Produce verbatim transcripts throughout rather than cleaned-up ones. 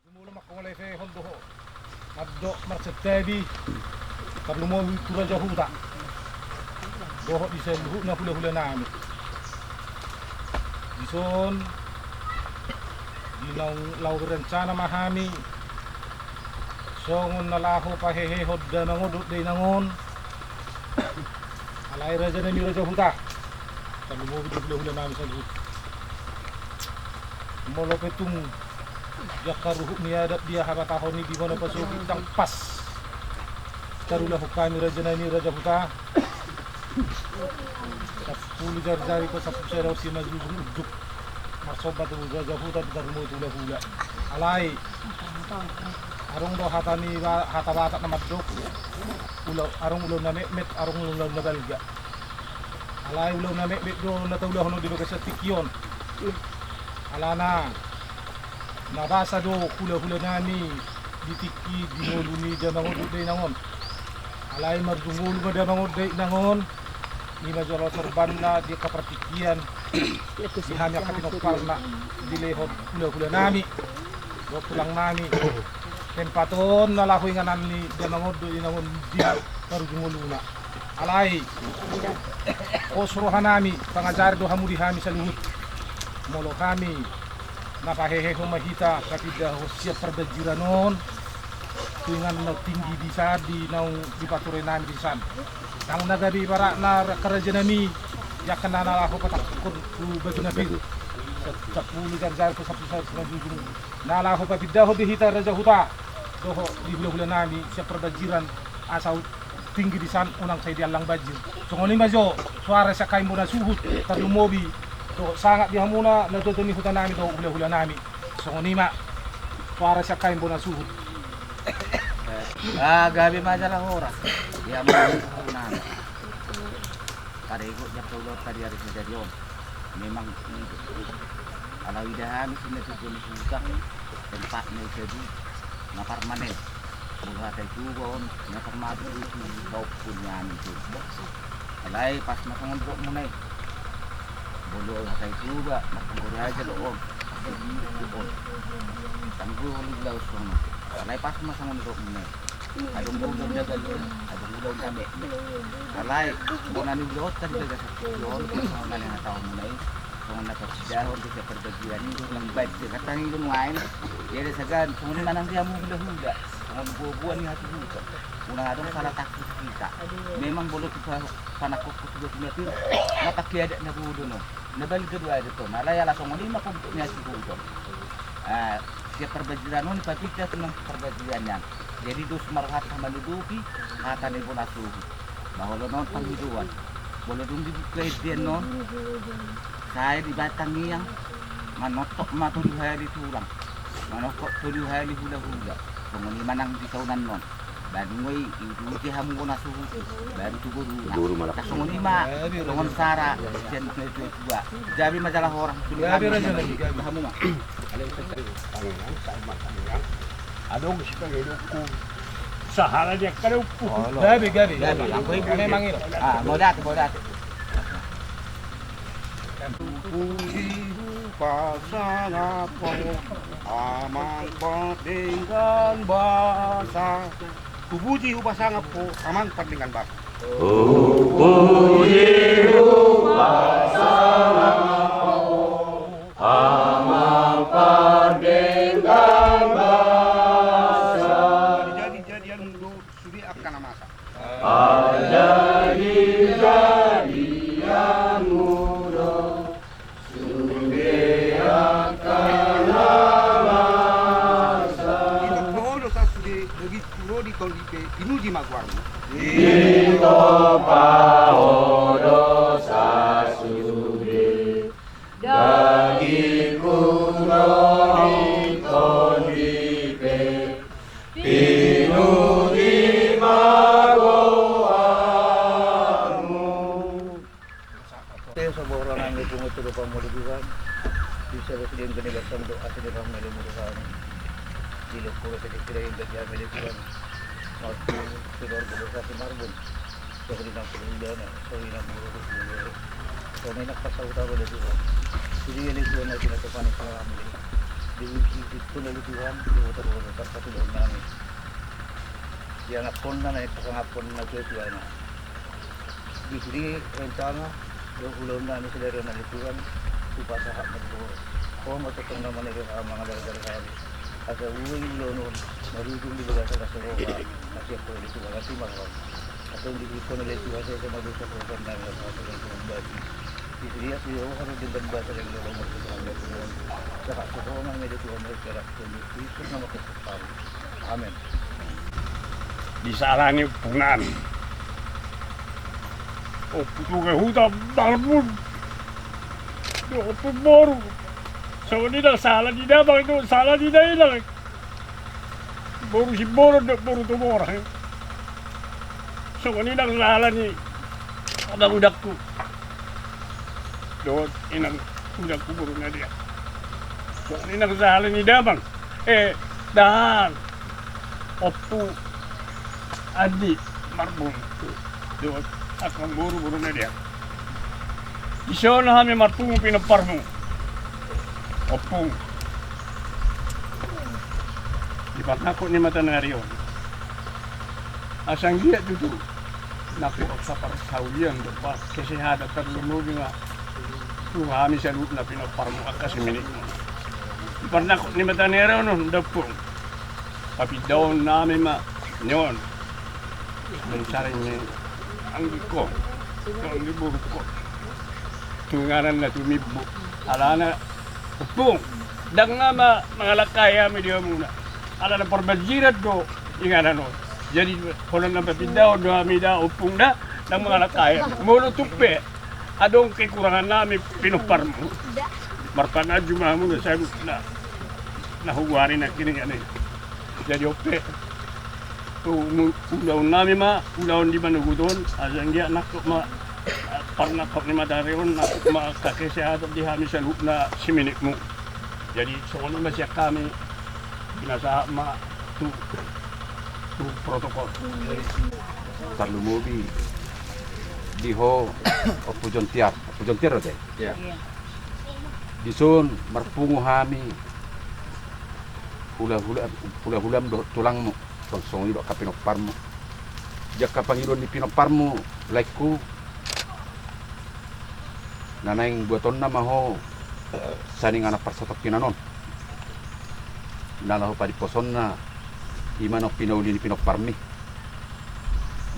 Jumolo mangkaholehon do ho. Mandok marsantabi tarlumobi tu raja huta dohot di saluhutna hulahula nami. Dison di naung laho berencana ma hami songon na laho pahehehon damang on dohot dainang on. Alai raja nami raja huta, tarlumobi di hulahula nami saluhut. Molo pe tung di angka ruhut ni adat di habatahon i di bona pasogit ndang pas tarulahon hami raja nami raja huta. Sampulu jarijari pe sampulu sada horti ma jujung unduk marsomba tu raja huta di tarlumobi tu hulahula. Alai adong do hata ni ba-, hata Batak na mandok. Ula, adong ulaon na metmet, adong ulaon na balga. Alai ulaon na metmet do na taulahon on di bagasan tingki on. Alana na basa do hulahula nami di tingki di ngolu ni damang on dohot dainang on. Alai marujung ngolu ma damang on dainang on. I ma jolo sorbanna di angka partingkian di hami angka pinomparna dilehon hulahula nami dohot tulang nami. Tempat on na laho inganan ni damang on dohot dainang on di parujung ngoluna. Alai pos roha nami, pangajari do hamu di hami saluhut. Molo hami na pahehehon ma hita papindahon sian parbanjiran on tu inganan na tinggi di san, di naung dipature nami di san. Ndang na gabe ibaratna angka raja nami, i angka na laho patangkukhon tu batu na pir. Sampulu jari-jari tu sampulu sada simanjujung na laho papindahon di hita raja huta dohot di hulahula nami sian parbanjiran asa tinggi di san, unang sai diallang banjir. Songon i ma jo suara sian hami bona suhut, tarlumobi dohot sangap di hamuna na toto ni huta nami dohot hulahula nami. Songon i ma suara sian hami bona suhut. Ah, gabe ma jala horas. Ia ma nami. Paregot jam saulon tadi ari sejadi on. Memang i do. Alai ida hami sinatujon ni huta, tempatna i sadia na parmanen. Molo hata i Tuba on na parmanen tu huta ompun ni hami tu. Alai pas ma songon didokmuna i. Molo hata i Tuba na parmanen aja do on. Pas i Tuba on. Tangguh oli bilau songon. Alai pas ma songon didokmuna i. Adong ulaon na balga, adong ulaon na metmet. Alai bona ni ulaonta di bagasan tingki on, songon na nihataonmuna i, songon na parsidahon di sian parbanjiran i, unang banjir, hatangihon nuaeng. Ia da sagan songon i ma nang di hamu hulahula, songon boaboa ni hatuhuton. Unang adong sala tangkup hita. Memang molo tu pa-, panangkup tu batu na pir, na pake adat na godang on. Na balga do adat on, alai ala songon i ma kontok ni hatuhuton. Ah, sian parbanjiran on dipapinda tu nang parbanjiran nian. Jadi dos ma rohanta manuduki hata ni bona suhut. Bahwa olo non pangidoan. Molo dung dibuka ende on, sai dibahen tangiang, manongkok ma tolu hali tulang, manongkok tolu hali hulahula. Songon i ma nang di taon on. Baen ma i, iduti hamu bona suhut, baru tu boruna. Boru ma. Songon i ma songon sara sian na tuatua. Gabe ma jala horas. Gabe raja nami, gabe. Hamu ma. Tangiang, sai ma tangiang. Adong sipangidokku. Sahala dia kada ukku. Gabe, gabe, gabe. Memang i do. Ah, mauliate, mauliate. Puji hupasangap ho, Amang pardenggan basa. Puji hupasangap ho, Amang pardenggan basa. Puji hupasangap ho, Amang pardenggan basa. Jadi-jadian do sude angka na masa. Jadi-jadianmu do sude angka na masa. Ditongko ho dosa sude, dagingku ro di tondi pe, pinuji ma goarmu. Ditongko ho dosa sude, dagingku ro di tondi pe, pinuji ma goarmu. Te sabohor nami pungu tu dopanmu ale Tuhan. Bisa bos dia gede basam do asa dia pamele mu Tuhan. Di lokura sedikit dia gede amele Tuhan. Waktu sudah berdosa si Marbun. Songon i nang pulung dana, songon i nang pulung dana. Songon i nang pasauta ro ale Tuhan. Jadi ale Tuhan na pinatopanik na nami. Di uji itu ale Tuhan, di motor motor tarpatulang nami. Di anakkonna na pasangaphon na tuatua na. Di sini rencana, do ulaon nami sadari on ale Tuhan, hupasahat ma tu ho. Ho ma tongtong na manere hami mangadar-adar hami. Asa uli ulaon on, marujung di bagasan na so roha, na siap ale Tuhan, na siap marhon. Atau di Tuhan ale Tuhan, sai sama dosa dosa nami, asa Tuhan Tuhan basi. Di sini ya, di ho harus dengan bahasa yang dalam waktu Tuhan ya Tuhan. Sahat so roha ma ale Tuhan, harus jarak Tuhan, Kristus nama Tuhan. Amen. Di sala ni ompunami. Ompu tu huta Marbun. Dohot ompu boru. Songon i nang sala ni damang dohot sala ni dainang. Boru Simbolon dohot boru Tumorang. Songon i nang sahala ni amangudangku dohot inangudangku boru na dia. Songon i nang sahala ni damang, eh, dahahang, ompu, andi, marbontu dohot angka boru boru na dia. Dison hami marpungu pinomparmu, ompung, di parnangkok ni mata ni ari on. Asa anggiat tutu nangkok angka parsaulian dohot kesehatan tarlumobi ma tu hami saluhutna pinomparmu angka siminitmu. Di parnangkok ni mata ni ari on da, ompung, papindaon nami ma ni on. Mencari ni anggikon, anggi borungkon, tu inganan na tumimbo. Alana, ompung, ndang na ma mangalangkai hami di hamuna. Alana parbanjiran do inganan on. Jadi holan na papindaon do hami da, ompung, da, ndang mangalangkai hami. Molo tung pe adong kekurangan nami pinomparmu, marpanganju ma hamuna saluhutna na hugoari nangkiningan i. Jadi on pe, tu mu-, ulaon nami ma ulaon di manogot on, asa anggiat nangkok ma, eh, parnangkok ni mata ni ari on, nangkok ma angka kesehatan di hami saluhutna siminitmu. Jadi songon i ma sian hami, pinasahat ma tu, tu protokol. Tarlumobi di ho, Ompu Jontiar, Ompu Jontiar do ate? Iya. Iya. Dison marpungu hami hula-hula, hula-hulam dohot tulangmu, songon i dohot angka pinomparmu. Di angka pangidoan ni pinomparmu, laengku, na naeng buatonna ma ho sian inganan parsatongkinan on, na laho padimposonna i ma naung pinauli ni pinomparmi.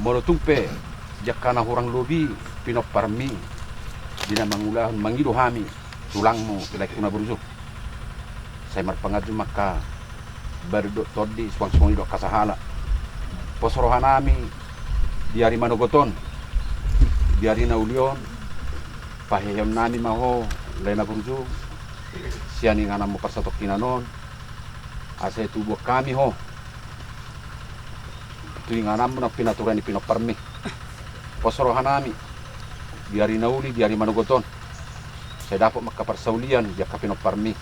Molo tung pe di angka na hurang lobi pinomparmi di na mangulahon, mangido hami, tulangmu, laengku na burju, sai marpanganju ma angka badan dohot tondi, suang songon i dohot angka sahala. Pos roha nami di ari manogot on, di ari na uli on, paheheon nami ma ho, lae na burju, sian ingananmu parsatongkinan on, asa itubuan hami ho tu ingananmu naung pinatura ni pinomparmi. Pos roha nami di ari na uli, di ari manogot on, sai dapot ma angka parsaulian di angka pinomparmi,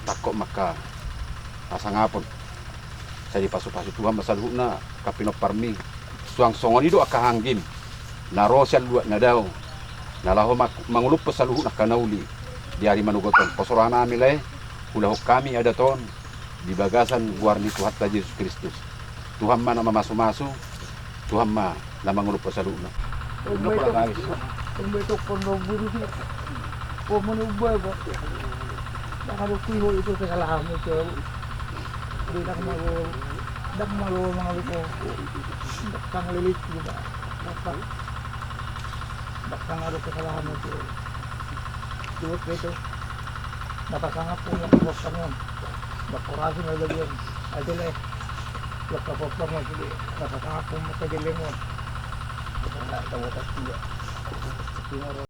tangkok ma angka hasangapon. Sai dipasupasu Tuhan ma saluhutna angka pinomparmi, suang songon i do angka hahaanggim na ro sian luat na dao, na laho ma-, mangolophon saluhutna angka na uli di ari manogot on. Pos roha nami lae, ulahon hami adat on di bagasan goar ni Tuhanta Jesus Kristus. Tuhan ma na mamasumasu, Tuhan ma na mangolophon saluhutna. Umbaitokon do buru si, umbaitokon do buru si. Umbaitokon do buru si. Ndang adong huihuti kesalahanmu tu ahu. Ndang malo, ndang malo mangalupo. Ndang sangalilik juga. Ndang sangalilik kesalahanmu tu ahu. Dua itu. Ndang sangap pun ndang sangap. Bakorasi na bagian. Aja leh. Ndang sangap pun ndang sangap. Ndang sangap pun.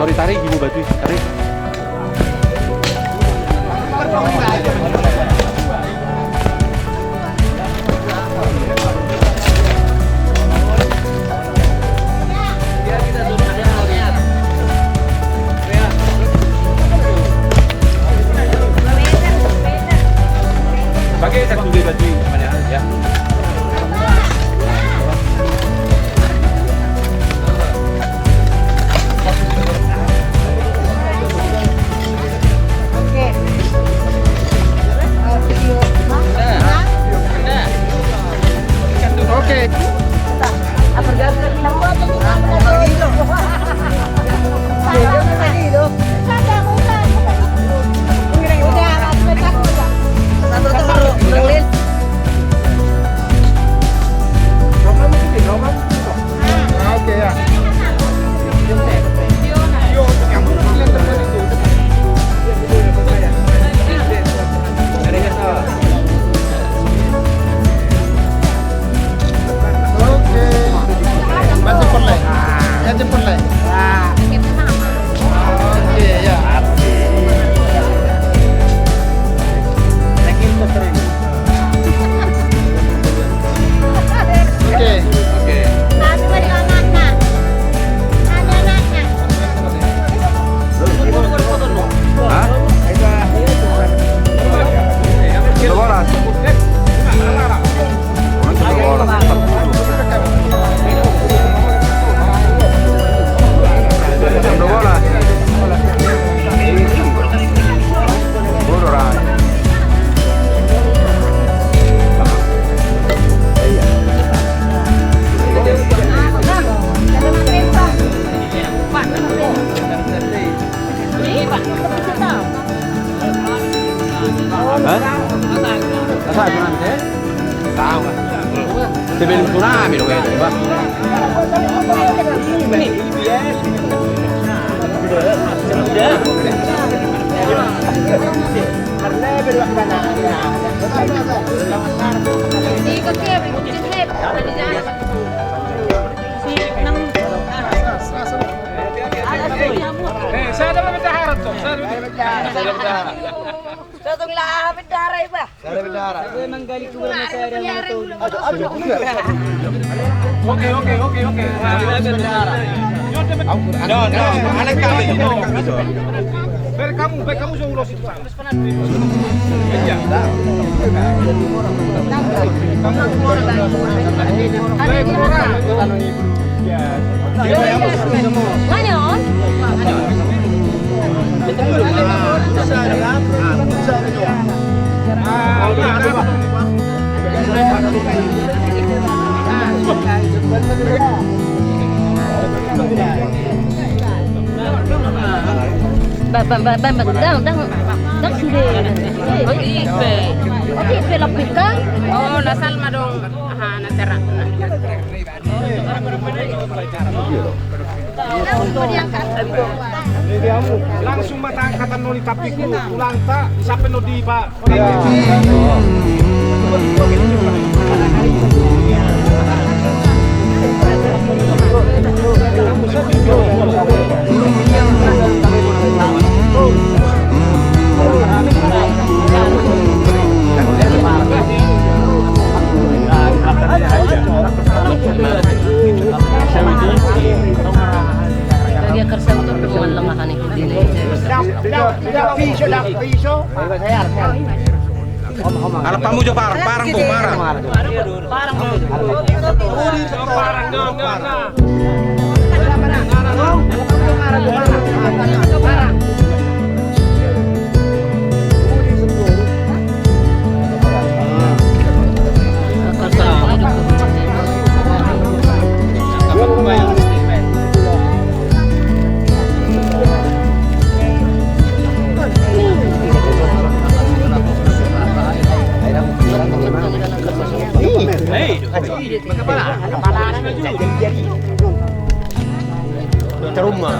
Tarik, tarik, ibu batu, tarik. Pakai satu dua baju mana ya? Oke. Oke, ya. Oke. Baca pernah. Baca pernah. Oke, ya. Oke. Oke. Hah? Bola. Hah? Sebelum tsunami lo, bah. Eh, saya ada bendahara tuh, saya ada bendahara. Saya ada bendahara. Saya ada bendahara, Iba. Saya ada bendahara. Saya menggali kuburan saya ada bendahara. Oke, oke, oke, oke. No, no, anak kami. Biar kamu, biar kamu jauh ulos itu. Ba, ba, ba, ba, ba, dang, dang, dang sude. Oh, ipe. Oh, ipe lapika. Oh, na Salma dong. Aha, na Tera. Langsung ma ta angkatan noli, tapi ku tulangta sampe no di ba. Dia kerja untuk hubungan lengahan itu. Ala pamujo parang, parang tu, parang. Parang tu. Hei. Terumah.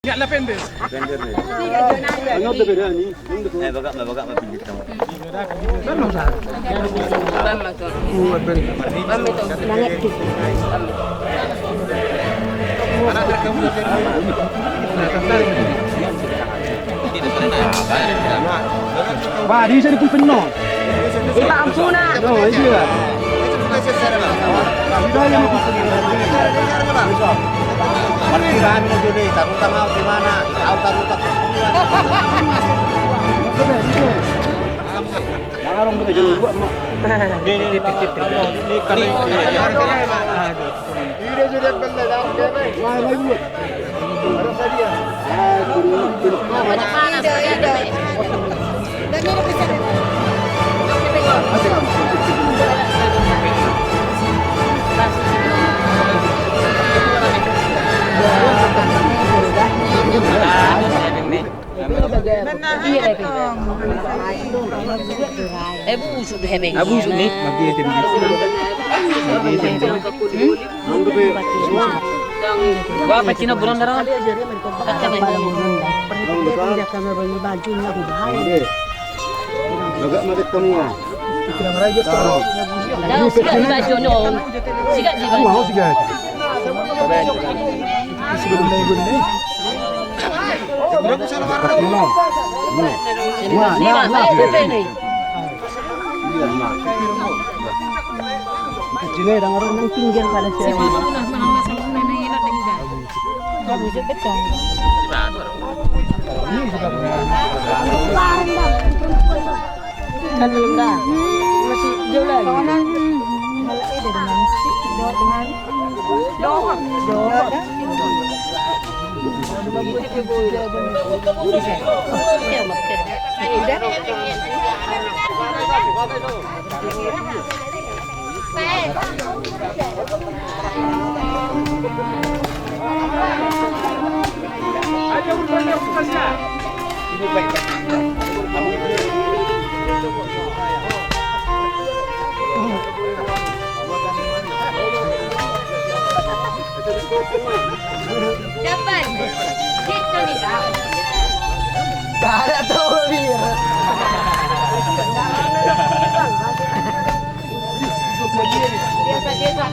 Ya, la pende. Pende ni. Ano de berani? Eh, bagak ma, bagak ma pinggir kamu. Wah, di sini pun penuh. Kita ampuna. Oh, iya. Kita yang mau pesan. Martin, kami mau jodoh, tak utang mau di mana? Tahu tak utang. Eh, busuk deh, Beng. Ah, busuk nih. Gua apa Cina bulan darah? Agak madet kamu ya. Sikat di baju. Sikat. Wah, nah, nah. Sini, orang-orang nang pinggir pada sini. Kan belum dah. Masih jauh lagi. Malah ada dengan si doang. Doang. Doang. Dapat. Gitu nih. Gak ada tuh, Bir. Biasa, biasa.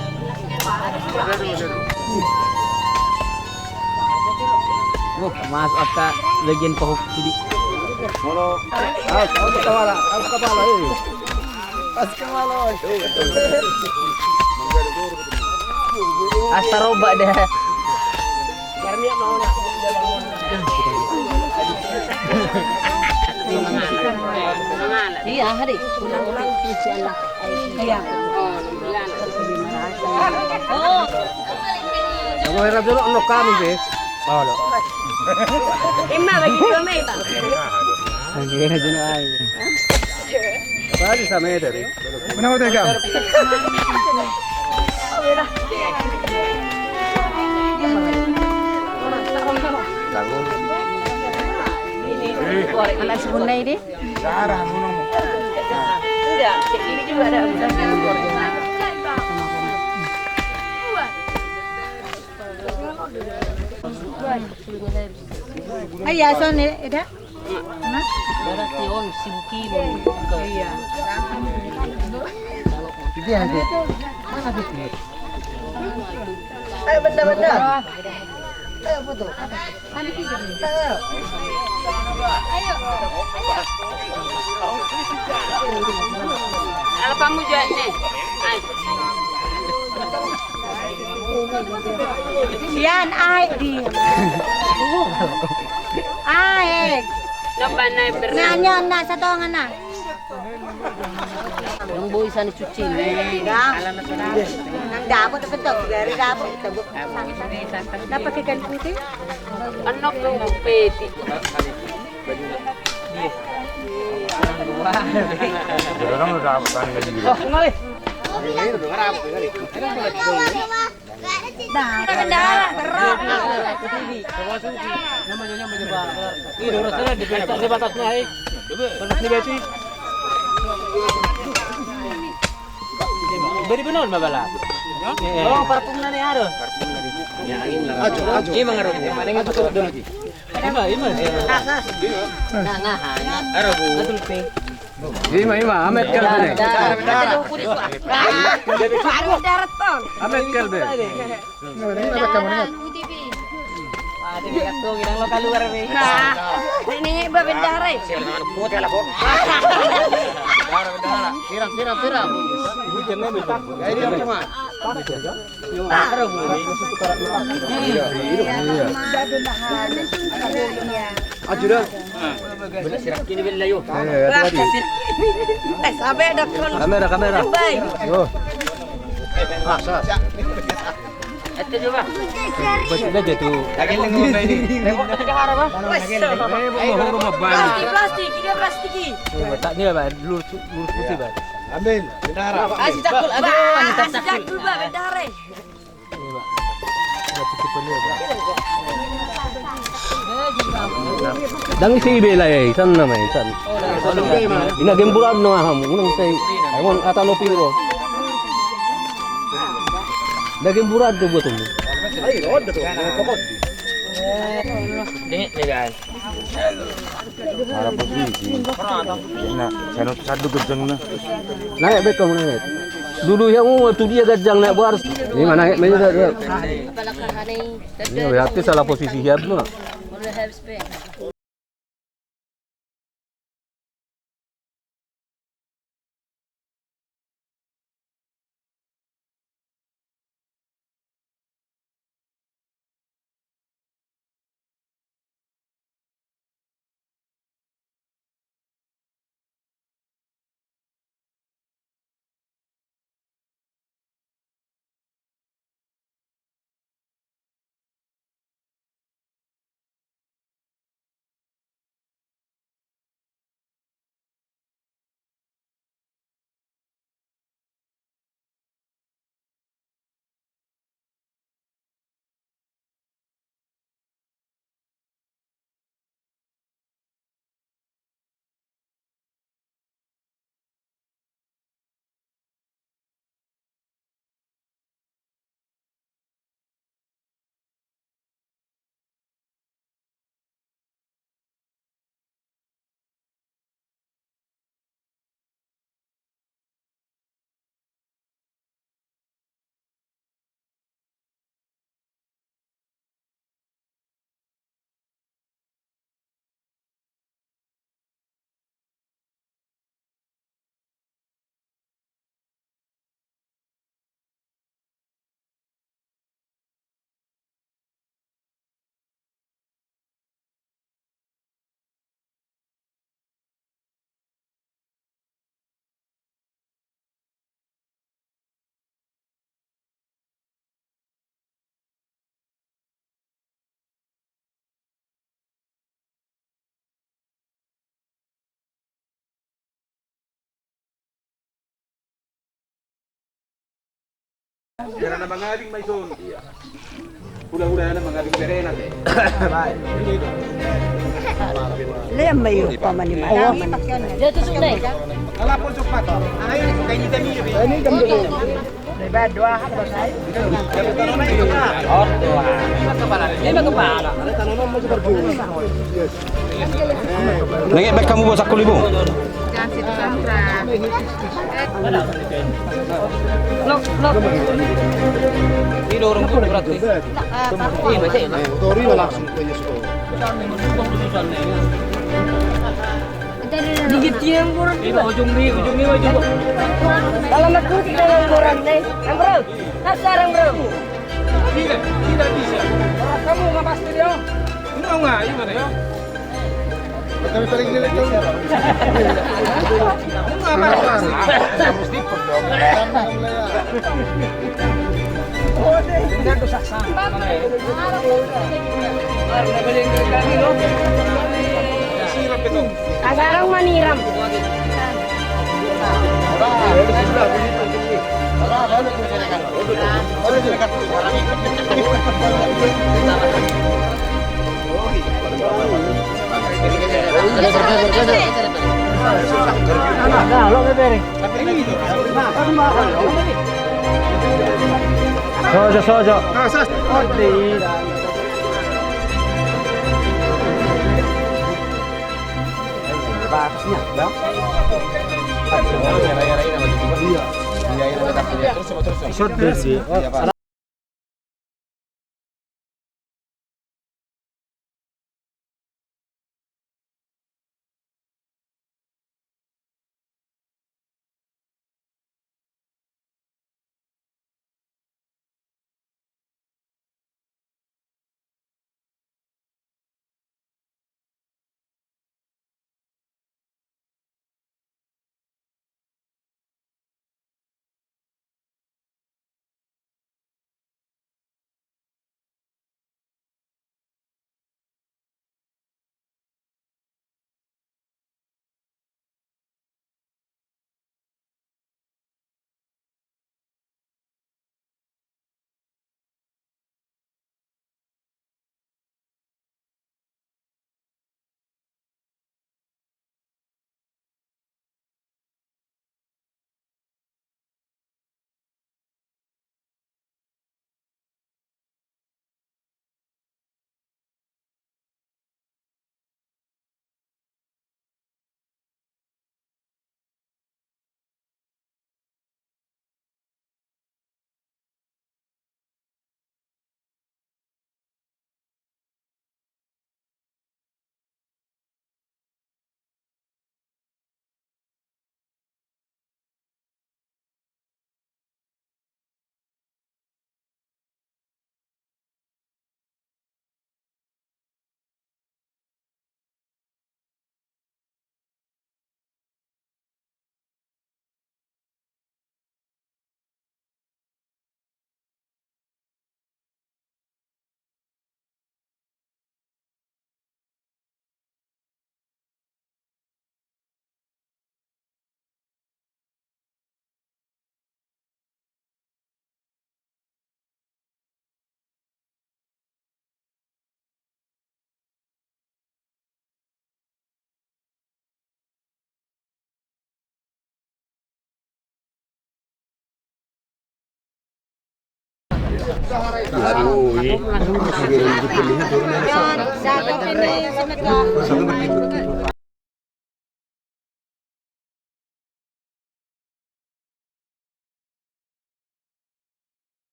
Oh, masuk apa bagian pahuk tadi. Molo. Ah, aku kepala, aku kepala, eh. Pas kepala. Asta robak deh. Iya, hari. Iya. Oh. Kamu heran dulu, ono kami deh. Ono. Ima bagi dua mai, Pak. Lagi heran dulu ai. Tadi sama ya dari. Mana mau tegang? Mana sebenarnya ini? Darah, nunung. Enggak, ini juga ada. Ai, ya, son, eh, eda. Berarti on si Buki, Buki. Iya. Dia ada. Mana Buki? Ayo, benda, benda. Ayo, foto. Ayo. Ala pamu jat ne. Ai. Sian, ai, di. Ai. Nyoba na ber. Nah, nyon, nah, satongan, nah. Nang boi sani cuci. Nang dapot betul, dari dapot, kita buat. Dapat ikan putih? Anok lu peti. Orang udah apa kan? Oh, kembali. Dah, bendahara, terus. Ini urusannya di batas, di batasnya, eh. Batas ni beti. Beri benon, babala. Oh, parfumna ni aro. Ajo, ajo. Ima ngaro. Ima, ima. Aro, Bu. Ima, ima, amet kalbe ne. Amet kalbe. Nah, ini babendahara. Siram, siram, siram. Hujan nih, Bu. Ya, ini apa, Mas? Iya, iya. Maju dah. Kamera, kamera. Baik. Yo. Baik, udah jatuh. Plastik, plastik, ini plastik. Lurus, lurus putih, Bang. Ambil, bendahara. Kasih cakul, ambil. Kasih cakul, Bang, bendahara. Dang ise ibela, eh, isan nama, isan. Ina gemburan no aham, unang sai. Ayo, mon, ata no piro. Dang gemburan tu buat ini. Ayo, ada tu. Pokok. Ini, ini, guys. Ala posisi. Na, sanut sadu gejangna. Naik bek kamu naik. Dulu yang mau tu dia gejang naik baris. Ini mana naik mana dah. Ini berarti salah posisi hiap tu. Hula-hula na mangabing berena te. Lean ma i, pamani ma. Dia tusuk dai. Ala pojok mata. Ayo, kayak kita nih. Ini kan dulu. Nengek bek hamu bo, sangkul i bo. Ini dorong tuh berarti. Ini masih enak. Tori langsung punya sekolah. Gigit dia yang kurang. Ini ujung nih, ujung nih, ujung. Kalau nak kurang kita yang kurang nih. Yang kurang. Kasarang, bro. Tidak, tidak bisa. Kamu nggak pasti dia. Enggak, enggak, gimana ya? Kami paling jelek tuh. Enggak, enggak pasti. Mesti perdong. Ini tuh sah-sah. Mana ya? Siram betul. Kasarang maniram. Sojo, sojo. Batasnya, bang. Iya. Iya, iya, iya. Terus, terus, terus. Iya, Pak.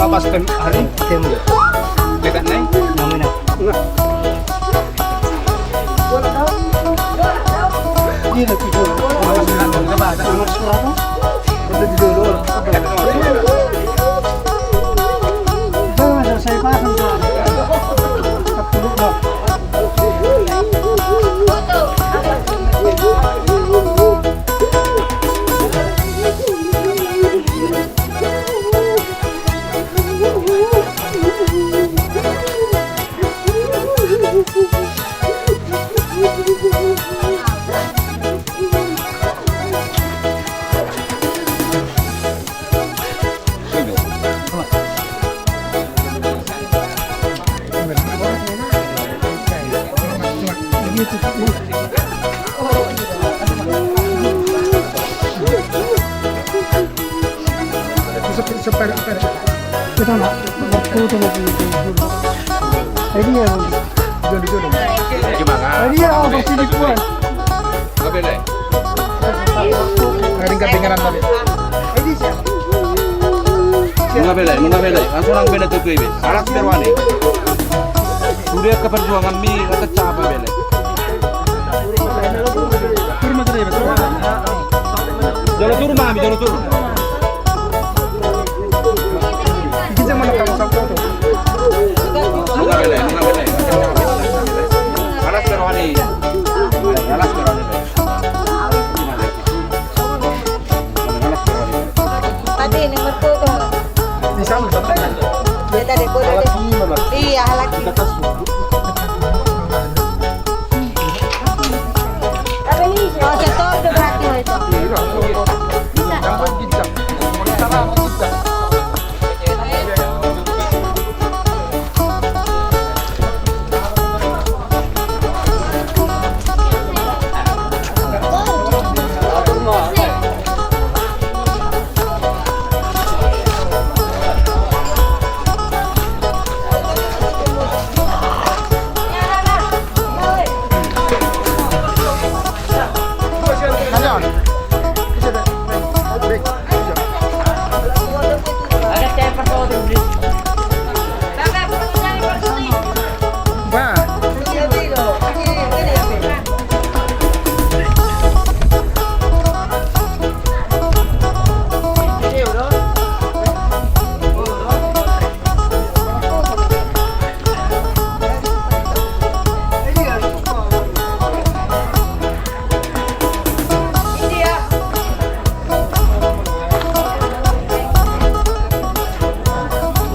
Pas tem hari tem. Dekat nai. Namanya. Kita nak waktu itu lagi. Jadi ya. Jadi ya, apa sih dibuat? Nunga bele, nunga bele. Langsung nang bele tu ibe. Alas beroane. Sude angka perjuangan mi, nunga tercapai bele. Jolo turun, Mami, jolo turun. Nunga bele, nunga bele. Alas beroane. Alas beroane. Tadi ini mertua. Di sana, sana. Ya, tadi gua udah. Iya, halak. Kita tes dulu. Oh, setor udah berarti itu. Bisa.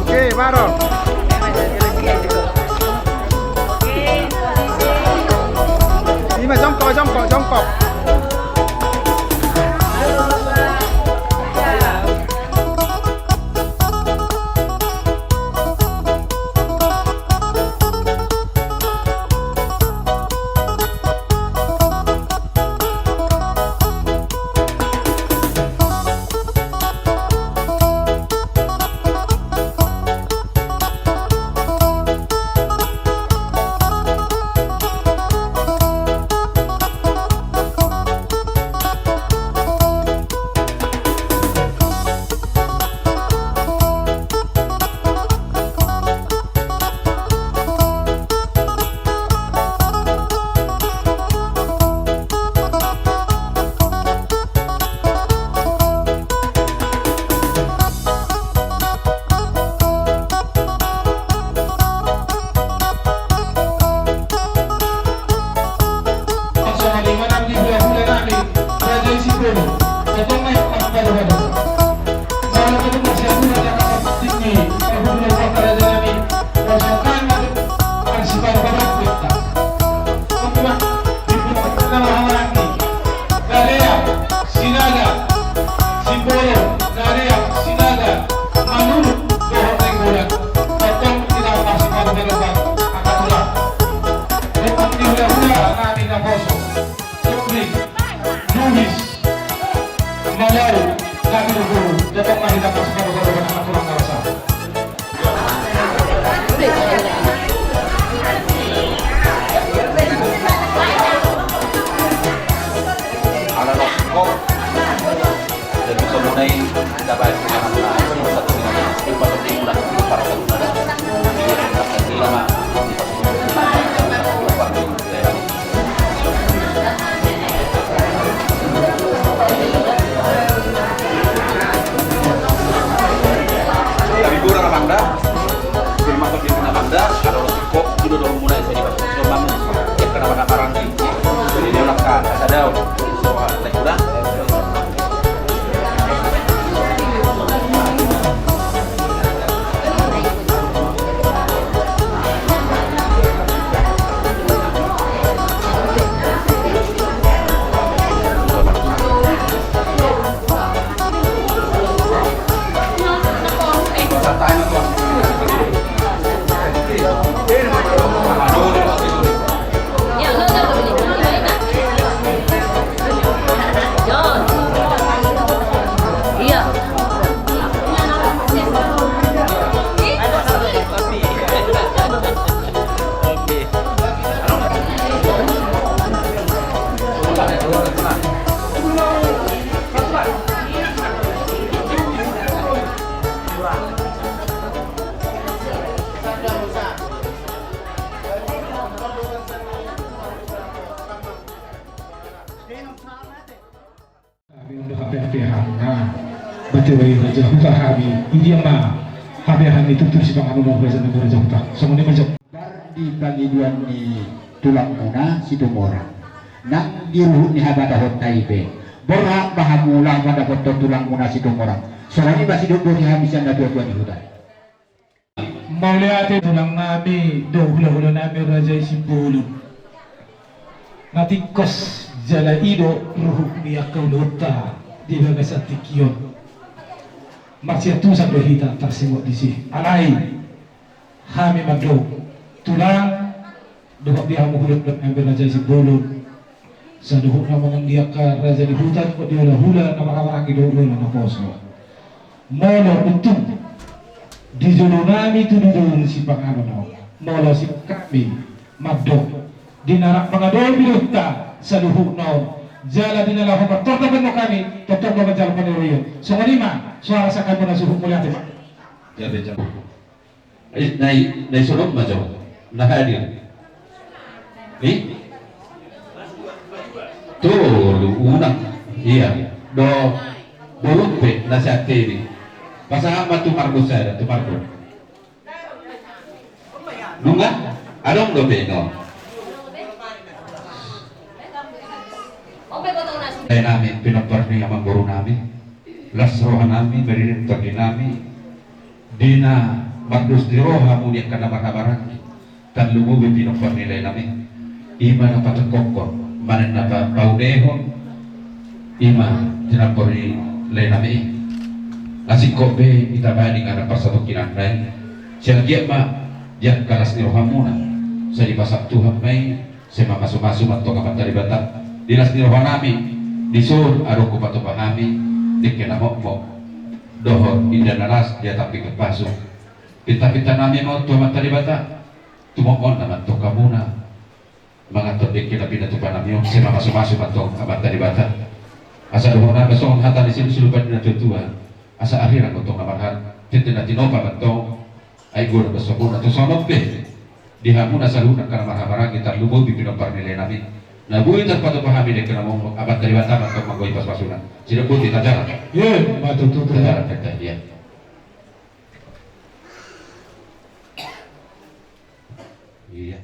Oke, baru. Ima, jongkok, jongkok, jongkok. Teori Raja Huta hami, idia ma hami, hami tutu sipanganon Raja, Raja Huta. Songon i ma jo. Bar di pangidoan ni tulangmuna Situmorang. Nang di ruhut ni habatahonta i pe, borhat ma hamu laho mandapothon tulangmuna Situmorang. Songon i ma sidok boti hami sian natuatua ni huta. Mauliate tulang nami dohot hulahula nami Raja i Simbolon. Na tingkos jala i do ruhut ni angka ulaonta di bagasan tingki on. Marsiantusan do hita tarsingot disi. Alai hami mandok tulang, dohot di hamu hulahula nami Raja i Simbolon, saluhutna manang di angka raja ni huta, dohot di hulahula na marhahamaranggi dohot hulahula na poso. Molo tung di jolo nami tudutudu sipanganon on, molo sian hami mandok, di na rap mangadopi do hita saluhutna on, jala di na laho martortor do hami, tortor do manjalo panurion. Songon i ma, soara sian hami na suhut, mauliate ma. Jadi, jadi. Eh, na i, na i songon ma jo na hadir. Eh? Tolu, unang. Ia. Do, bolon pe na sian hami. Pasahat ma tu marbon sada, tu marbon. Nunga? Adong dope, no. Lae nami, pinompar ni amangboru nami, las roha nami, marnida tondi nami, di na mardos ni roha hamu di angka na marhahamaranggi, tarlumobi pinompar ni lae nami, i ma na patongkothon, manang na pa-, paunehon, i ma tinampor ni lae nami i. Asing pe ita bani ngana parsatongkinan nai, sai anggiat ma di angka las ni rohamuna, sai dipasahat Tuhan ma i, sai mamasumasu ma antong Amanta Debata di las ni roha nami, dison adong hupatupa hami, dengke na mokmok dohot indahan na las di atap pinggan pasu. Pintapinta nami ma on tu Amanta Debata, tumokhon nama antong hamuna manganhon dengke na pinatupa nami on, sai mamasumasu ma antong Amanta Debata. Asa dohonon nami songon hata ni silusilupan ni natuatua, asa arhirang do antong na marhalak, tintin na tinopa ma antong, ai godang do sombongna. Tu songon pe di hamuna saluhutna angka na marhahamaranggi, tarlumobi pinompar ni lae nami, na boi tarpatupa hami dengke na mokmok, Amanta Debata ma antong manggohi pasupasuna. Sidok boti, tajalan. Ia, ma tutu. Tajalan, tajalan, ia. Ia.